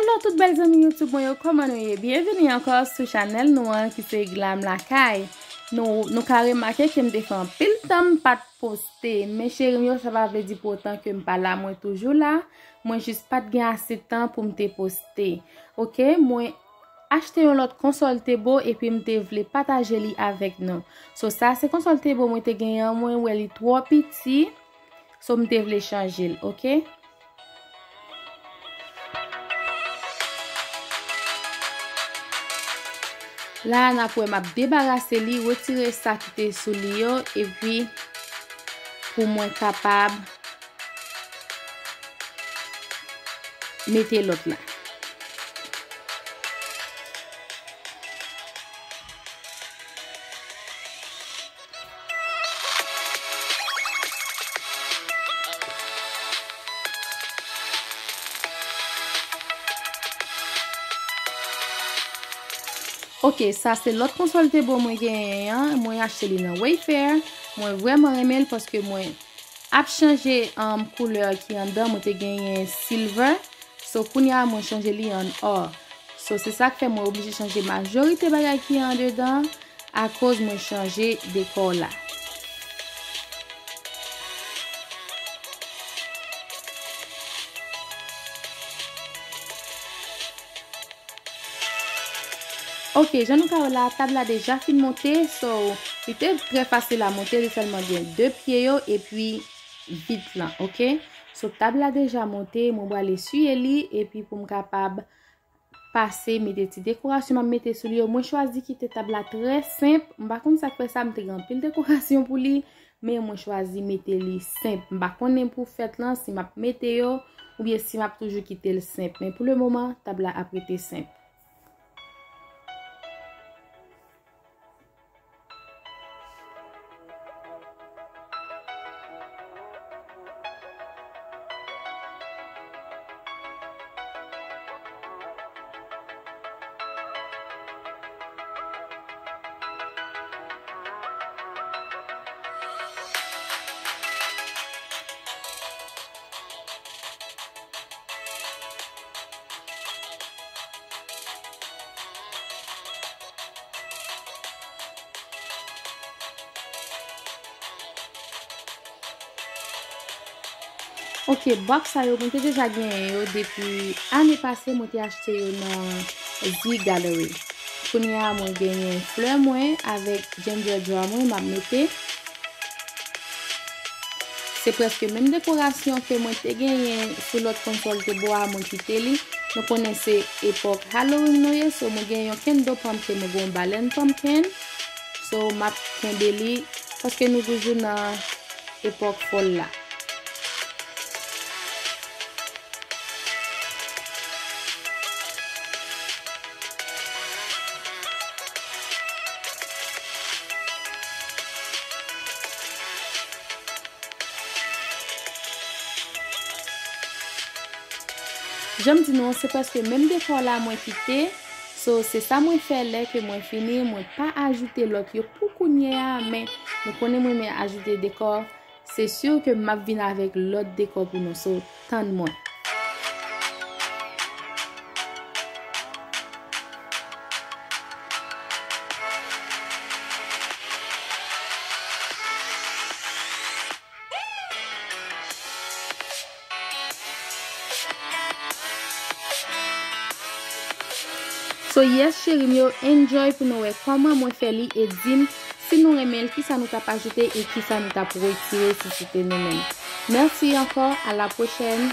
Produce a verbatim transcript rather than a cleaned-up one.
Hello tout bèl zanmi YouTube mwen yo, kòman nou ye? Byenvini ankò sou chanèl nou an ki se Glam Lakay. Nou, nou ka remake ke m te fè anpil tan m pa t poste. Men cheri m yo, sa pa vle di pou otan ke m pa la, mwen toujou la. Mwen jis pa t gen ase tan pou m te poste. Oke, mwen achte yon lòt konsòl Tebo epi m te vle pataje li avèk nou. So sa se konsòl Tebo mwen te genyen an, mwen wè li twò piti. So m te vle chanje l, oke? La a n ap wè m ap debarase li, retire sa ki te sou li yo, epi pou mwen kapab mete lòt la. Oke, sa se lòt konsòl Tebo mwen genyen an. Mwen achte li nan Wayfair. Mwen vrèman renmen l paske mwen ap chanje, um, koulè ki anndan. Mwen te genyen silver. So, kounye a, mwen chanje li an or. So, se sa k fè mwen oblije chanje majorite bagay ki andedan akoz mwen chanje dekò la. Oke, jan nou ka wè la, tab la deja fin monte, so, li te trè fasil a monte, li sèlman gen de pye yo, epi vit lan, oke? So, tab la deja monte, mwen prale siye li, epi pou m kapab pase mete ti dekorasyon m ap mete sou li yo. Mwen chwazi kite tab la trè senp, m pa konn sa k fè sa, m te gen anpil dekorasyon pou li, men mwen chwazi mete li senp. M pa konnen pou fèt lan, si m ap mete yo, oubyen si m ap toujou kite l senp. Men pou le moman, tab la ap rete senp. Ok, bòks sa yo, mwen te deja genyen yo depi ane pase, mwen te achte yo nan Z Gallery. Kounye a, mwen genyen flè mwen avèk ginger draw mwen, m ap mete. Se prèske menm dekorasyon ke mwen te genyen sou lòt konsòl Tebo a, mwen kite li. Nou konnen se epòk Halloween nou ye, so mwen gen yon kendo pumpkin, mwen gen yon balèn pumpkin. So, m ap kenbe li, paske nou toujou nan epòk fòl la. Jan m di nou an, se prèske menm dekò la mwen kite. So, se sa mwen fè lè ke mwen fini, mwen pa ajoute lòt yo pou kounye a, men nou konnen mwen renmen ajoute dekò. Se si ke m ap vin avèk lòt dekò pou nou, so, tann mwen. So yes, cheri m yo, enjoy pou nou wè kòman mwen fè li e di m si nou renmen l, kisa nou t ap ajoute e kisa nou t ap retire si se te nou menm. Mèsi ankò, a la pwochèn.